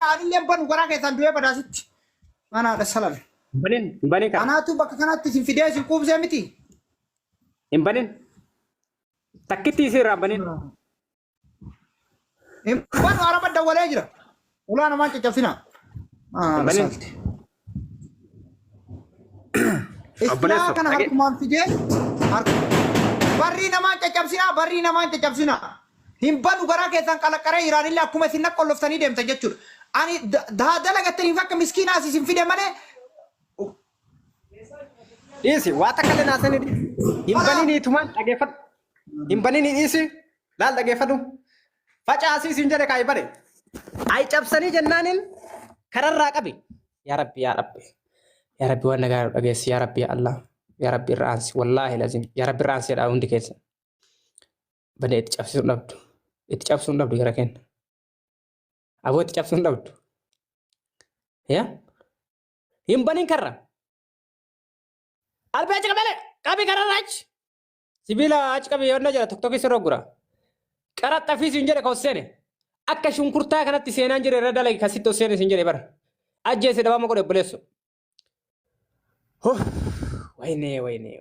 Anillee banu garaa keessaan du'ee badaasitti. Mana haadha salal. Hin banin hin banin kana. Anaatu bakka kanatti isin fidee isin quubsee miti. Hin banin. Takkitti isii irraa hin banin. Hin banu araba dawwalee jira. Ulaa namaan caccabsina. Hin Haadha banin. saalti. Islaa Obboleesso kana dhage. harkumaan fidee barrii namaan caccabsinaa barrii namaan caccabsinaa. Hin banu garaa keessan qalaqqaree Iraanillee akkuma isin naqqolloftanii deemtan jechuudha. Ani daa dalagattaniif akka miskiinaas isin fide malee Dhiisi waa takka illee naasanii dhiisi. Hin baninii tumaan dhageeffadhu. Hin baninii dhiisi. Laal dhageeffadhu. Facaasii siin jedhe kaayi bane. Ayi cabsanii jennaaniin kararraa qabi. Yaa Rabbi yaa Rabbi. Yaa Rabbi waan nagaa nu dhageessi yaa Rabbi yaa Allah. Yaa Rabbi irra aansi wallaahi lazim. Yaa Rabbi irra aansi jedhaa hundi keessa. Bane itti cabsisuun dhabdu. Itti cabsuun dhabdu gara kenna. Aboo itti cabsuun dhabdu. Yaa? Hin banin karra. Albee achi qabale qabi kararra achi. Sibiila achi qabi yoonna jira tokko tokko sirra gura. Qaraxa fi siin jedhe ka osseene. Akka shunkurtaa kanatti seenaan jira irra dalagi kasitti osseene siin jedhe bara. Ajjeese dhabama godhe obboleessu. Huh. Wayne wayne.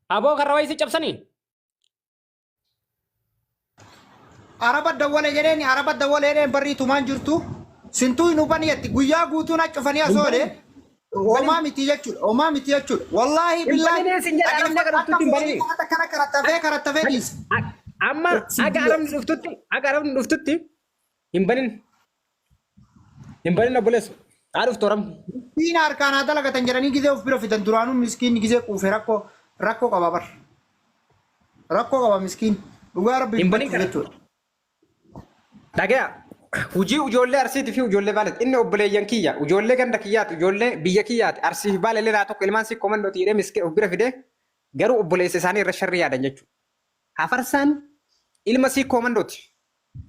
Aboo karra wayii si cabsanii? Araba dawwale jedheen araba dawwale jedheen barrii tumaan jirtu sintuu hin hubani jetti guyyaa guutuu na cufanii asoo jedhe homaa miti jechuudha homaa miti jechuudha wallaahi Hin billaahi baninii sin jedhe arabni akka akka dhuftutti hin foonii baninii. kanatti akkana karattafee karattafee dhiisa. Amma aga arabni dhuftutti aga arabni dhuftutti hin banin. Hin banin obboleessu. Haa dhuftu arabni. Miskiina harkaan haa dalagatan jedhanii gizee of bira fidan duraanuu miskiinni gizee quufe rakkoo rakkoo qaba bar. Rakkoo qaba miskiin. Dhugaa rabbi Hin banin dubbachuuf kana. jechuudha. Dhagaya. Hujii ijoollee Arsiitii fi ijoollee Baaleeti. Inni obboleeyyan kiyya, ijoollee ganda kiyyaati, ijoollee biyya kiyyaati. Arsii fi Baale illee naa tokko ilmaan sikkoo mandhooti jedhee miskiin of bira fidee garuu obboleessa isaanii irra sharrii yaadan jechuudha. Hafarsaan ilma sikkoo mandooti.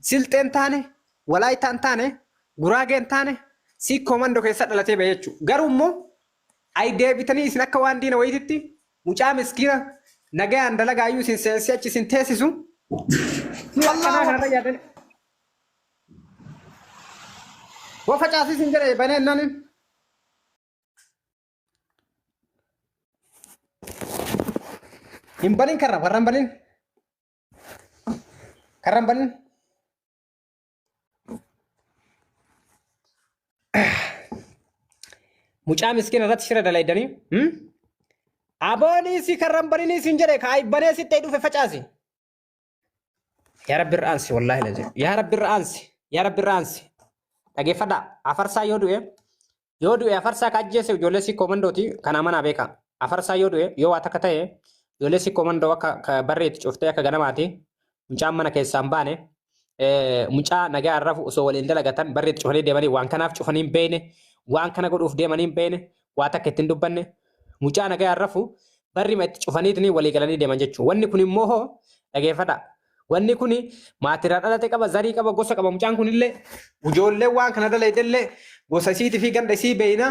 Silxeen taane, Walaayitaan taane, Guraageen taane Sikkoo Mandoo keessa dhalatee bahe jechuudha. Garuu immoo ayi deebitanii isin akka waan diina wayiititti mucaa miskiina nagayaan dalagaayyuu isin seensee achi isin teessisu akkanaa Wallaahi kanarra yaadan. Boo facaasii isin jedhe banee nani. Hin banin karra warra hin banin. Karra hin banin. Mucaa miskiina irratti shira dalaydanii. Aboonii si karra hin baninii siin jedhe ka banee sitti dhufe facaasi. Yaa Rabbi irra aansi wallaahi lazim. Yaa Rabbi irra aansi. Yaa Rabbi irra aansi. Dhageeffadhaa. Afarsaa yoo du'e yoo du'e afarsaa ka ajjeese ijoollee si koomandooti kana amanaa beeka. Afarsaa yoo du'e yoo waa takka ta'e ijoollee si koomandoo akka ka barree itti cuftee akka ganamaati mucaan mana keessaa hin baane mucaa nagaa rafu osoo waliin dalagatan barree itti cufanii deemanii waan kanaaf cufanii hin beekne waan kana godhuuf deemanii hin beekne waa takka ittiin dubbanne mucaa nagayaan rafu barrima itti cufaniitini walii galanii deeman jechuudha. Wanni kun immoo hoo dhageeffadha. Wanni kun maatirraa dhalate qaba, zarii qaba, gosa qaba. Mucaan kunillee ijoollee waan kana dalaydellee gosa isiitii fi ganda isii beeyna.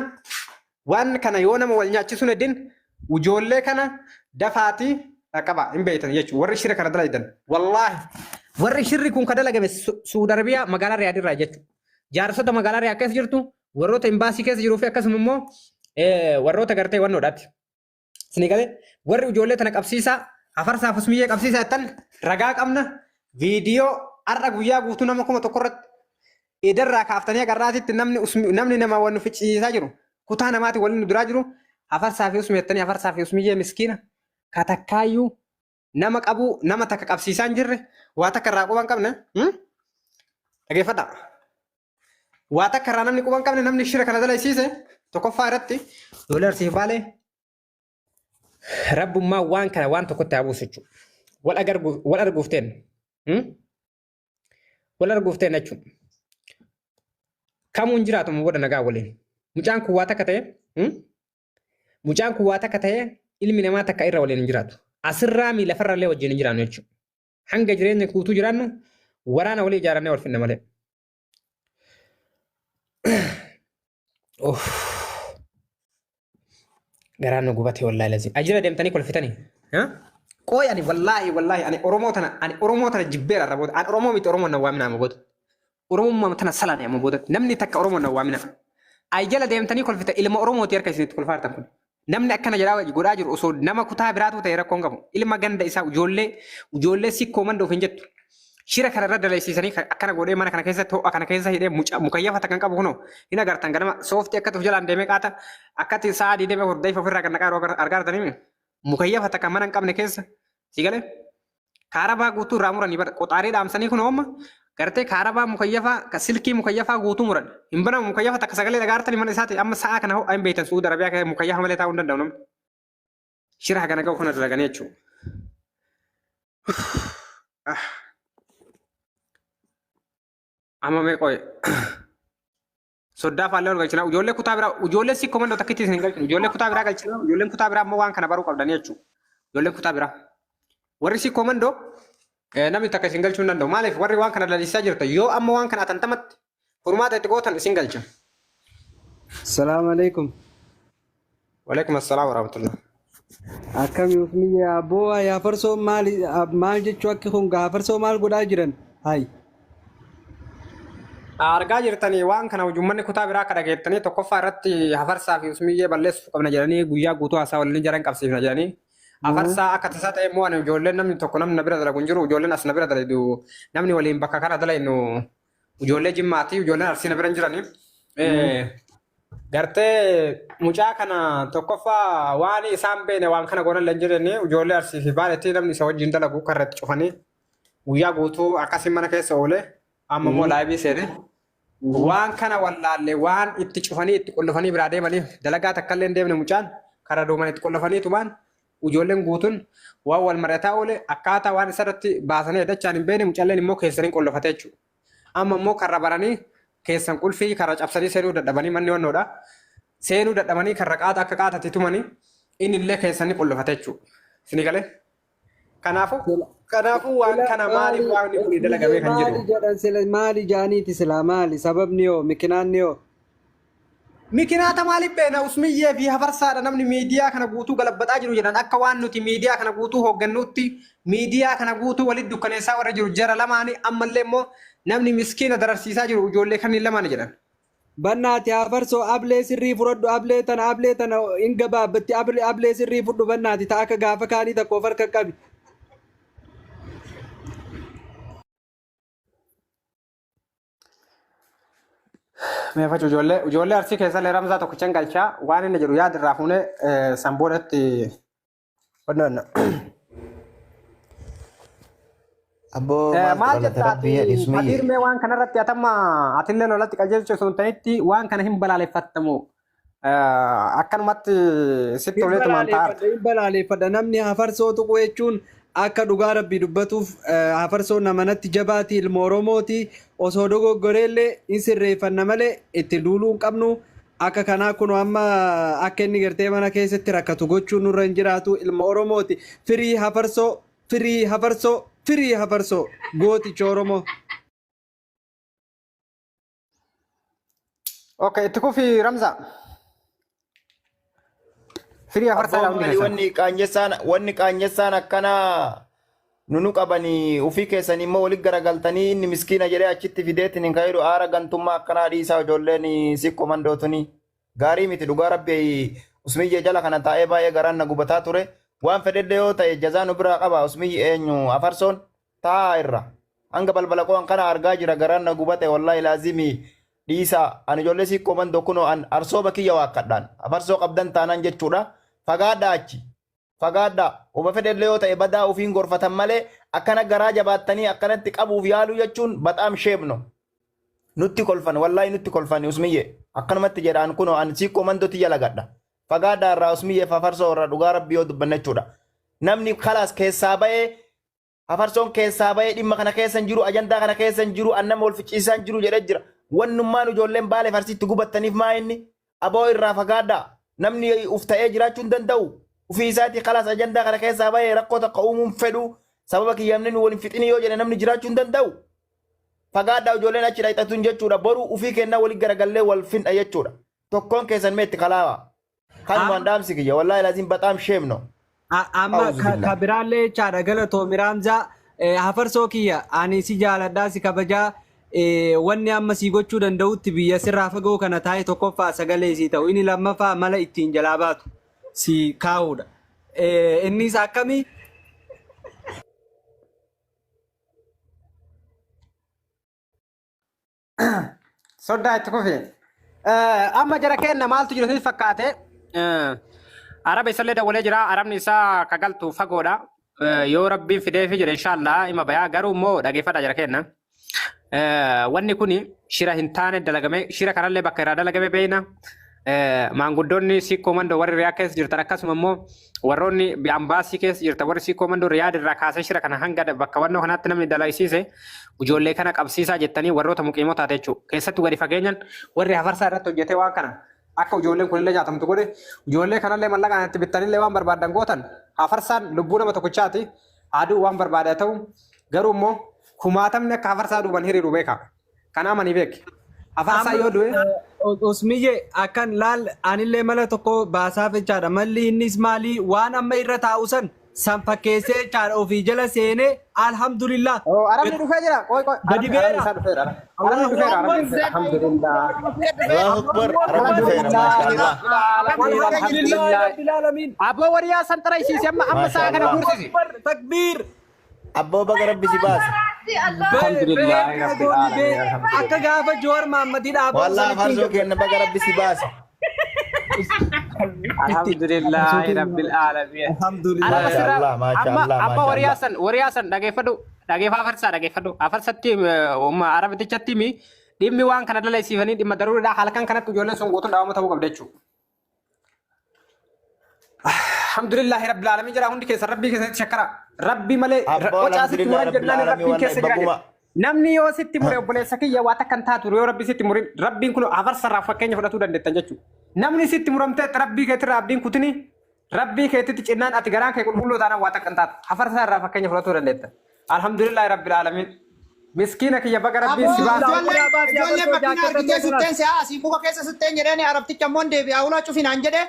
Waan kana yoo nama wal nyaachisuun hedin ijoollee kana dafaatii dhaqqaba hin beeytan jechuudha. Warri shira kana dalaydan wallaahi warri shirri kun ka dalagame Suudi Arabiyaa magaalaa Riyaad irraa jechuudha. Jaarsota magaalaa Riyaad keessa jirtu warroota imbaasii keessa jiruu fi akkasuma immoo warroota gartee wannoodhaati. Isinii galee warri ijoollee tana qabsiisaa afarsaaf usmiyyee qabsiisaa jettan ragaa qabna viidiyoo har'a guyyaa guutuu nama 1000 irratti edarraa kaaftanii agarraatitti namni namni nama wal nu ficcisiisaa jiru kutaa namaati waliin nu duraa jiru afarsaa fi usmi jettanii afarsaa fi usmiyyee miskiina katakkaayyuu nama qabuu nama takka qabsiisaa hin jirre waa takka irraa quba hin qabne dhageeffadhaa. Waa takka irraa namni quba hin qabne namni shira kana dalaysiise tokkoffaa irratti ijoollee Arsiif Baalee rabbummaa waan kana waan tokkotti haa buusu jechuudha. Wal agargu- wal arguuf teenna. Wal arguuf teenna jechuudha. Kamuu hin jiraatu amma booda nagaa waliin. Mucaan kun waa takka ta'e mucaan kun waa takka ta'e ilmi namaa takka irra waliin hin jiraatu. Asirraa mi lafarra illee wajjin hin jiraannu jechuudha. Hanga jireenya guutuu jiraannu waraana walii ijaarannee wal finna malee. Uff. Garaan nu gubate wallaahi lazim. Ajira deemtanii kolfitanii. Qooy ani wallaahi wallaahi ani Oromoo tana ani Oromoo tana jibbeera irra booda. Ani Oromoo miti Oromoon na waamina amma booda. Oromummaa tana salaane amma booda. Namni takka Oromoon na waamina. Ay jala deemtanii kolfita ilma Oromooti harka isinitti kolfaartan kun. Namni akkana jedhaa godhaa jiru osoo nama kutaa biraatu ta'e rakkoo hin qabu. Ilma ganda isaa ijoollee ijoollee sikkoo manda of hin jettu. Shira kana irra dalaysiisanii akkana godhee mana kana keessatti ho'a kana keessa hidhee mucaa mukayyafata kan qabu kunoo hin agartan ganama sooftii akkatti of jalaan deemee qaata akkatti sa'a 24 dayfa ofirraa kan naqaa yeroo argaa jirtanii mukayyafata kan mana hin qabne keessa si galee kaarabaa guutuu irraa muranii bara qoxaarii dhaamsanii kunoo amma gartee kaarabaa mukayyafaa ka silkii mukayyafaa guutuu muran hin banamu mukayyafa takka sagalee dhagaa jirtanii mana isaati amma sa'a kana ho'a hin beektan Su'uud Arabiyaa keessa mukayyafa malee taa'uu hin danda'u namni shira hagana ga'u kana dalaganii jechuudha. Amma mee qoye. Soddaa faallee ol galchina. Ijoollee kutaa biraa ijoollee si komandoo takkitti isin hin galchinu. Ijoollee kutaa biraa galchina. Ijoolleen kutaa biraa ammoo waan kana baruu qabdanii jechuudha. Ijoolleen kutaa biraa. Warri si komandoo namni takka isin galchuu hin danda'u. Maaliif warri waan kana lalisaa jirta yoo amma waan kana atantamatti furmaata itti gootan isin galcha. Salaamu alaikum. Waleekum assalaam warahmatullah. Akkami usmiyye abboo yaa farsoo maali maal jechuu akki kun gaa farsoo maal godhaa jiran hay. Argaa jirtanii waan kana uummanni kutaa biraa akka dhageettanii tokkoffaa irratti hafarsaa fi usmiyyee balleessuuf qabna jedhanii guyyaa guutuu haasaa waliin jaran qabsiifna jedhanii hafarsaa akka tasaa ta'e immoo ani ijoolleen namni tokko namni na bira dalagu hin jiru ijoolleen as na bira dalagu namni waliin bakka kana dalaynu ijoollee jimmaati ijoolleen arsii na bira hin jiranii. Gartee mucaa kana tokkoffaa waan isaan beene waan kana goonan hin jedhani ijoollee arsii fi baaletti namni isa wajjin dalagu karra itti cufanii guyyaa guutuu akkasii mana keessa oole amma immoo laayivii seene. Waan kana wallaalle waan itti cufanii itti qollofanii biraa deemanii dalagaa takka illee hin deemne mucaan karra duuban itti qollofanii tumaan ijoolleen guutuun waan wal mari'ataa oole akkaataa waan isarratti baasanii dachaan hin beekne mucaalleen immoo keessaniin qollofate jechuudha. Amma immoo karra baranii keessan qulfii karra cabsanii seenuu dadhabanii manni wannoodha. Seenuu dadhabanii karra qaata akka qaatatti tumanii inni illee keessan ni qollofate jechuudha. Isinii galee? Kanaafuu waan Sila kana maaliif maali waan kun dalagamee kan maali jedhu. jedhan sila maali jaaniiti sila maali sababni hoo mikinaanni hoo. Mikinaata maaliif beekna usmiyyee fi hafarsaadha namni miidiyaa kana guutuu galabbaxaa jiru jedhan akka waan nuti miidiyaa kana guutuu hooggannuutti miidiyaa kana guutuu walitti dukkaneessaa warra jiru jara lamaani ammallee immoo namni miskiina dararsiisaa jiru ijoollee kanneen lamaani jedhan. Bannaati hafarsoo ablee sirrii fudhadhu ablee tana ablee tana hin gabaabbatti ablee ablee sirrii fudhu bannaati ta'a akka gaafa kaanii takka of harka qabi. Meefachu ijoollee ijoollee arsii keessallee ramzaa tokkichan galchaa waan inni jedhu yaada irraa fuunee san boodatti onnoo Abboo maaltu Maal dhalate jetta rabbii ati jedhi Kadiir Sumiyye. mee waan kanarratti atamma atillee lolatti qajeelchuu osoo hin ta'initti waan kana hin balaaleffattamu akkanumatti sitti Hin toleetumaan ta'aarta. balaaleffadha hin balaaleffadha namni hafarsoo tuqu jechuun akka dhugaa rabbii dubbatuuf hafarsoo namanatti jabaati ilma Oromooti osoo dogoggoreellee hin sirreeffanna malee itti duuluu hin qabnu akka kanaa kun amma akka inni gartee mana keessatti rakkatu gochuun nurra hin jiraatu ilma Oromooti firii hafarsoo firii hafarsoo firii hafarsoo gooticha Oromoo. Okay, itti kufi Ramza. Firii afarsaa Abboo hundi maali keessan. wanni qaanyessaan wanni qaanyessaan akkanaa nunu qabanii ufii keessanii immoo walitti garagaltanii inni miskiina jedhee achitti fideetiin hin ka'edhu aara gantummaa akkanaa dhiisaa ijoolleen si komandootuni gaarii miti dhugaa rabbi usmiyyee jala kana taa'ee baay'ee garaan na gubataa ture waan fedhedde yoo ta'e jazaa nu biraa qaba usmiyyi eenyu afarsoon taa'aa irra hanga balbala qo'an kana argaa jira garaan na gubate wallaahi laazimii dhiisaa ani ijoollee si komandoo kunoo an arsooba kiyya waakkadhaan afarsoo qabdan taanaan jechuudha fagaadhaa achi fagaadhaa uma fedhellee yoo ta'e badaa ofiin gorfatan malee akkana garaa jabaattanii akkanatti qabuuf yaaluu jechuun baxaam sheebno nutti kolfan wallaahi nutti kolfan usmiyye akkanumatti jedhaan kunoo an si komandoo tiyya lagadha fagaadhaa irraa usmiyye afarsoo irraa dhugaa rabbii yoo dubbanna jechuudha namni kalaas keessaa ba'ee Hafarsoon keessaa bahee dhimma kana keessa hin jiru, ajandaa kana keessa hin jiru, an nama wal ficciisaa hin jiru jedhee jira. Wannummaan ijoolleen Baalee fi Arsiitti gubattaniif maa inni? Aboo irraa fagaadhaa. Namni uf ta'ee jiraachuu hin danda'u. Ufii isaatii kalaas ajandaa kana keessaa bahee rakkoo takka uumuu hin fedhu. Sababa kiyya namni wal hin fixinii yoo jedhe namni jiraachuu hin danda'u. Fagaadhaa ijoolleen achi dhayxatuun jechuudha. Boru ufii kennaa walitti garagallee wal finna jechuudha. Tokkoon keessan mee itti kalaawaa. Kanumaan dhaamsi kiyya wallaahi laziin baxaam sheem no. Amma A'uuzu ka billah. ka biraallee jechaadha galatoomi Raamzaa. Hafarsoo kiyya ani si jaaladhaa si kabajaa wanni amma si gochuu danda'utti biyya sirraa fagoo kana taa'e tokkoffaa sagalee sii ta'u inni lammaffaa mala ittiin jalaa baatu si kaa'uudha. Innis akkamii? Soddaa itti kufi. Amma jara keenna maaltu jiru sitti fakkaate? Araba isallee dawwalee jira. Arabni isaa ka galtu fagoodha. Yoo rabbiin fideefi jedhe inshaallah ima bayaa. Garuu immoo dhageeffadha jara keenna. Wanni kun shira hin taane dalagame. Shira kanallee bakka irraa dalagame beeyna. Maanguddoonni Sikkoo Mandoo warri Riyaa keessa jirtan akkasuma immoo warroonni ambaasii keessa jirtan warri Sikkoo Mandoo Riyaad irraa kaasee shira kana hanga bakka wannoo kanaatti namni dalagsiise ijoollee kana qabsiisaa jettanii warroota muqiimotaa jechuudha. Keessattuu gadi fageenyaan warri hafarsaa irratti hojjetee waan kana akka ijoolleen kunillee nyaatamtu godhe ijoollee kanallee mallaqaan itti bittanillee waan barbaadan gootan hafarsaan lubbuu nama tokkichaati aduu waan barbaade haa ta'u garuu immoo kumaatamni akka hafarsaa duuban hiriiru beeka. Kana amanii beeki. Afarsaa yoo du'e. Usmiyye akkan laal anillee mala tokko baasaaf jechaadha. Malli innis maali waan amma irra taa'u san san fakkeessee jechaadha ofii jala seenee alhamdulillah. Oh, Arabni dhufee jira. Qoy qoy. Gadi Arabni beera. isaa dhufeera. Arabni dhufeera. Arabni dhufeera. Alhamdulillah. Allahu Akbar. Arabni dhufeera maashaallah. Alhamdulillah rabbil alamin. Aboo wariyaa san xaraysiisi amma amma sa'a kana Maashaallah. guursisi. Takbiir. Abboo baga rabbi si baase. Alhamdulillah rabbil alamin. Akka gaafa Jowaar Mahammadii dhaabaa Wallaahi farsoo kenna baga rabbi si baase. Alhamdulillah rabbil alamin. Alhamdulillah. Araba sirraa Maashaallah, amma maashaallah, amma wariyaa maashaallah. san wariyaa san dhageeffadhu dhageeffaa afarsaa dhageeffadhu afarsatti umma arabtichatti mi dhimmi waan kana dalaysiifanii dhimma daruuridha halkan kanatti ijoolleen sun guutuun dhaabama ta'uu qabda jechuudha. Alhamdulillahi rabbil alamin jedha hundi keessa rabbii keessatti shakkara. Rabbi malee Abboo qocaa sitti alhamdulillah muran rabbil jennaan alamin rabbiin wallahi keessa jira baguma. jedhe. Namni yoo sitti mure obboleessa kiyya waa takka hin taatu yoo rabbi sitti murin rabbiin kun afarsarraa fakkeenya fudhatuu dandeettan jechuudha. Namni sitti muramteetti rabbii keetirraa abdiin kutini rabbii keetitti cinnaan ati garaan kee qulqulluu taanaan waa takka hin taatu. Afarsaa irraa fakkeenya fudhatuu dandeettan. Alhamdulillahi rabbil alamin. Miskiina kiyya baga rabbiin si baase. Ijoolleen makiinaa argitee sutteen se'aa asii muka keessa sutteen jedheeni arabticha immoo deebi'aa ulaa cufinaan jedhe.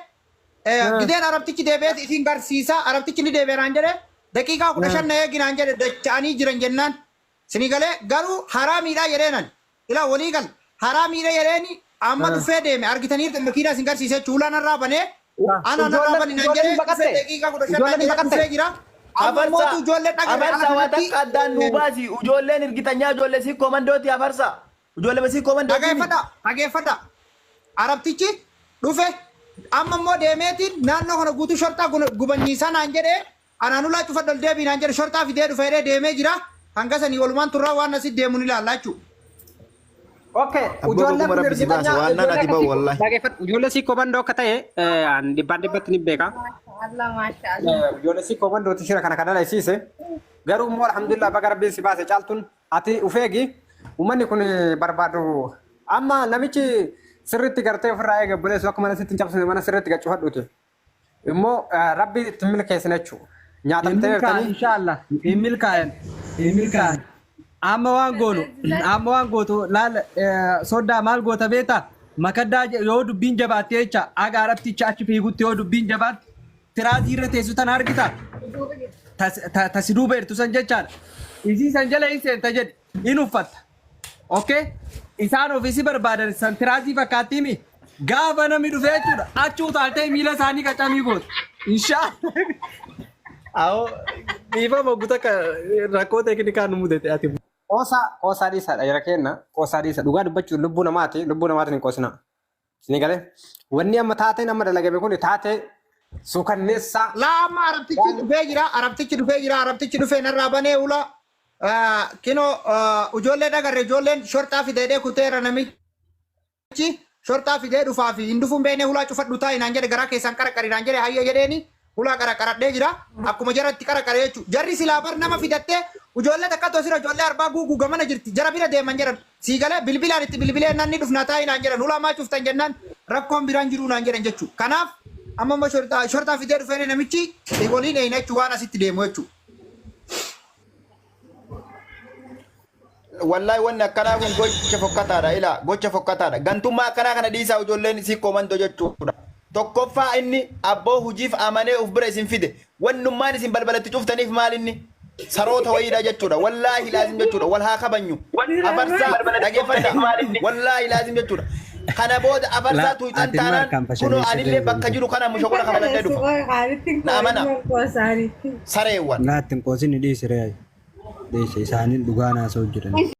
Gideen arabtichi deebi'ee isin garsiisa arabtichi ni deebi'a naan jedhe daqiiqaa 15 na eegi naan jedhe dacha'anii jiran jennaan sini galee garuu haraamiidha jedheenan ilaa walii gal haraamiidha jedheeni amma dhufee deeme argitanii makiinaa isin garsiisa jechuun ulaa narraa banee ana narraa bani naan jedhe dhufee daqiiqaa 15 naan jedhe dhufee jira. Amma Afarsa mootu ijoollee dhagare afarsa ala waa kanatti takka addaan nuu baasi ijoolleen hirgitanyaa ijoollee sii komandooti afarsa ijoollee sii komandooti mi. Dhageeffadha, dhageeffadha. Arabtichi dhufe amma immoo deemeetiin naannoo kana guutuu shorxaa gubanyiisaa naan jedhee anaan ulaa cufadhu ol deebii naan jedhe shorxaa fidee dhufe jedhee deemee jira. Hanga sanii walumaan turraa waan asitti deemu ni ilaalla jechuudha. Okay, Abboo ijoolleen baguma kun rabbi si baase hirgitanyaa waan nan ijoollee ati ba'u akkasii wallahi. dhageeffadhu ijoollee sii komandoo akka ta'e an dhibbaan dhibbatti ni beeka. Allah maashaallah. Ijoollee sii komandooti shira kana kan dalaisiise. Garuu immoo alhamdulillah baga rabbiin si baase caaltuun ati ufeegi uummanni kun barbaadu amma namichi sirriitti gartee ofirraa eege obboleessu akka mana sitti hin cabsine mana sirriitti gaccufadhuuti. Immoo rabbi itti milkeessine jechuudha. Hin Nyaatamtee milkaa'an jirtanii. inshaallah. Hin milkaa'an. Hin milkaa'an. Amma waan goonu amma waan gootu laal soddaa maal goota beektaa? Makaddaa yoo dubbiin jabaatte jecha aga arabticha achi fiigutti yoo dubbiin jabaatte tiraazii irra teessu tana argita. Tasi duuba jirtu san jechaadha. Isii san jala hin seenta jedhi hin uffatta. Okay? Isaan ofii si barbaadan san tiraazii fakkaattiimi. Gaafa namni dhufee jechuudha achi utaaltee miila isaanii qacamii goota. Inshaallah. Awoo dhiifama guutuu akka rakkoo teeknikaa nu mudate ati. Qoosaa qoosaa dhiisaadha jara keenna qoosaa dhiisa dhugaa dubbachuun lubbuu namaati lubbuu namaatiin hin qoosina. Isin galee wanni amma taateen amma dalagame kun taatee suukanneessaa Laa amma arabtichi dhufee jira arabtichi dhufee jira arabtichi dhufee narraa banee ula kinoo ijoollee dhagarre ijoolleen shorxaa fideedhee kuteera namichi shorxaa fidee dhufaa fi hin dhufuun beeknee hulaa cufadhu taa'i naan jedhe garaa keessaan qaraqari naan jedhe hayya jedheeni hulaa qaraqaradhee jira akkuma jaratti qaraqare jechuudha jarri silaa bar nama fidattee ijoollee takka tosira ijoollee arbaa guuguu gamana jirti jara bira deeman jedhan sii galee bilbilaan itti bilbilee naan ni dhufnaa taa'i naan jedhan hulaa maa cuftan jennaan rakkoon biraan jiruu naan jedhan jechuudha kanaaf amma immoo shorxaa fidee dhufee namichi waliin eeyna jechuudha waan asitti deemu jechuudha. Wallahi wanni akkanaa kun gocha fokkataadha ila gocha fokkataadha gantummaa akkanaa kana dhiisaa ijoolleen sii komandoo jechuudha. Tokkoffaa inni abboo hujiif amanee uf bira isin fide. Wannummaan isin balbalatti cuftaniif maal inni? Saroota wayiidha jechuudha. Wallaahi laazim jechuudha. Wal haa kabanyu. Afarsaa dhageeffadha. Wallaahi laazim jechuudha. Kana booda afarsaa La tuyxan ati nu taanaan harkaan kunoo fashalleessa anillee bakka deemu. jiru kana mushakola kafaladhee dhufa. Na amana. Sareewwan. Laa ittiin qoosin dhiisi ree. Dhiisi isaaniin dhugaa naasa'u jiran.